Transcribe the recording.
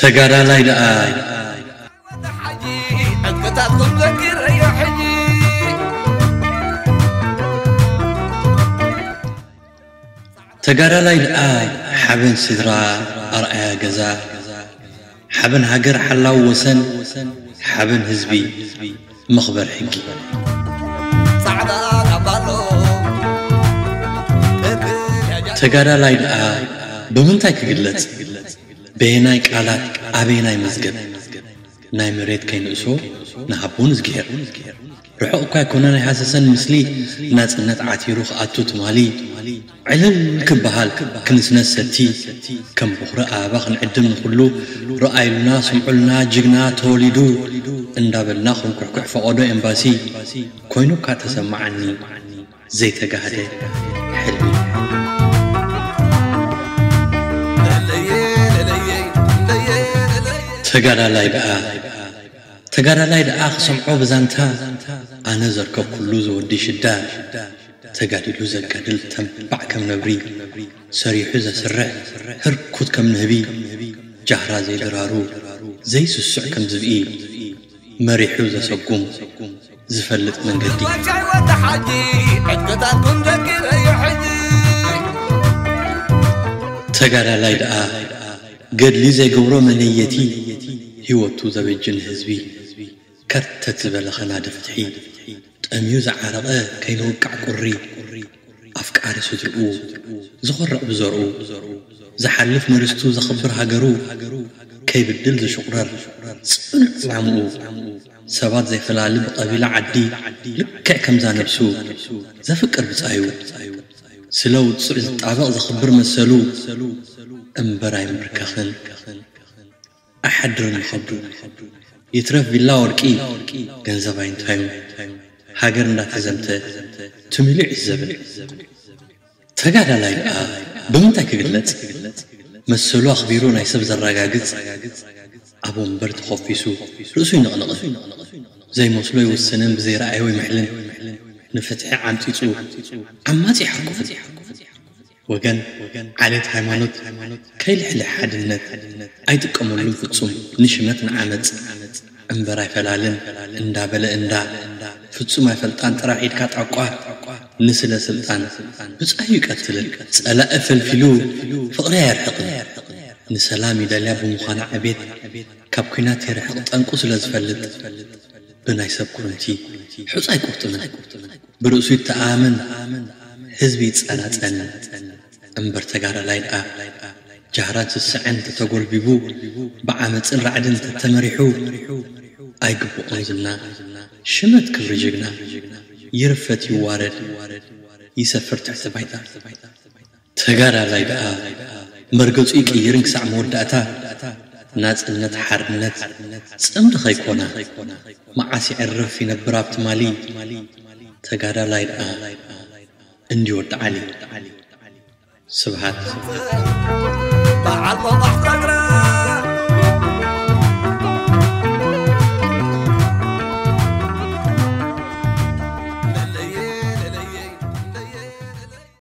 ተጋዳላይ ደኣ ተጋዳላይ ደኣ ሓበን ስድራ ኣርኣያ ገዛ፣ ሓበን ሃገር ሓላው ወሰን፣ ሓበን ህዝቢ መኽበር ሕጊ። ተጋዳላይ ደኣ ብምንታይ ክግለጽ? በየናይ ቃላት ኣበየናይ መዝገብ? ናይ መሬት ከይንእሶ ንሃቦ ንዝግሄር። ርሑቕ እኳ ኣይኮነ ናይ ሃሰሰን ምስሊ፣ ናጽነት ዓቲሩ ክኣቱ ትማሊ። ዕልል ክበሃል ክንስነስ ሰቲ፣ ከም በኹሪ ኣበባ ክንዕድም ንኹሉ፣ ረኣይሉና ስምዑልና ጅግና ተወሊዱ እንዳበልና ክንኩሕኩሕ ፈቐዶ ኤምባሲ። ኮይኑ እኳ ተሰማዓኒ ዘይተጋህደ ሕልሚ። ተጋዳላይ ደኣ ተጋዳላይ ደኣ ክሰምዖ ብዛንታ፣ ኣነ ዘርከብኩሉ ዝወዲ ሽዳ፣ ተጋዲሉ ዘጋድል ተንባዕ ከም ነብሪ፣ ሰሪሑ ዘስርሕ ህርኩት ከም ንህቢ፣ ጃህራ ዘይድራሩ ዘይስስዕ ከም ዝብኢ፣ መሪሑ ዘሰጉም ዝፈልጥ መንገዲ። ተጋዳላይ ደኣ ገድሊ ዘይገብሮ መነየቲ፣ ህይወቱ ዘበጅ ንህዝቢ፣ ከርተት ዝበለ ኸናዲ ፍትሒ፣ ጠምዩ ዝዓረቐ ከይንውቃዕ ቁሪ፣ ኣፍቃሪ ስድርኡ፣ ዝኾርዕ ብዘርኡ፣ ዝሓልፍ ንርስቱ ዘኽብር ሃገሩ፣ ከይብድል ዝሽቑረር ጽኑዕ ዕላምኡ፣ ሰባት ዘይፈላሊ ብቐቢላ ዓዲ፣ ልክዕ ከምዛ ነብሱ ዘፍቅር ብጻዩ፣ ስለ ውጹዕ ዝጣበቕ ዘኽብር መሰሉ፣ እምበር ኣይምብርከኽን ኣይሓድርን ንኸብዱ። ይትረፍ ቪላ ወርቂ፣ ገንዘብ ኣይንታዩ፣ ሃገር እንዳተዘምተ ትሚሉ ይዕዘብን። ተጋዳላይ ደኣ ብምንታይ ክግለጽ? መሰሉ ኣኽቢሩ ናይ ሰብ ዘረጋግጽ፣ ኣብ ወንበር ተኾፊሱ ርእሱ ይንቕንቕን። ዘይመስሎ ይውስንን ብዘይረኣዮ ይምሕልን። ንፍትሒ ዓምጺጹ ዓማጺ ይሓቁፍን። ወገን፣ ዓሌት፣ ሃይማኖት ከይልሕልሕ ሓድነት ኣይጥቀመሉን ፍጹም። ንሽመት ንዓመጽ እምበር ኣይፈላልን እንዳበለ እንዳ ፍጹም ኣይፈልጣን ጥራሕ ኢድካ ጣቋ። ንስለ ስልጣን ብጻዩ ይቀትልን ጸላኢ ፈልፊሉ ፍቕሪ ኣየርሕቕን። ንሰላም ይደልያ ብምዃና ዕቤት ካብ ኲናት ይርሕቕ ጠንቁ ስለ ዝፈልጥ ብናይ ሰብ ኩርምቲ ሑጻ ኣይቁርጥምን። ብርእሱ ይተኣማመን ህዝቢ ይጸናጸን። እምበር ተጋዳላይ ደኣ ጃህራን ስስዐን ተተጎልቢቡ ብዓመጽን ራዕድን ተተመሪሑ ኣይግብኦን ዝና ሽመት ክብሪ ጅግና ይርፈት ይዋረድ ይሰፍር ትሕቲ ባይታ። ተጋዳላይ ደኣ መርገጹ ይቅይርን ክሳዕ መወዳእታ ናጽነት ሓርነት ጽምዲ ከይኮና መዓስ ይዕርፍ ይነብር ኣብ ትማሊ። ተጋዳላይ ደኣ እንዲ ወዲ ዓሊ። ስብሃት።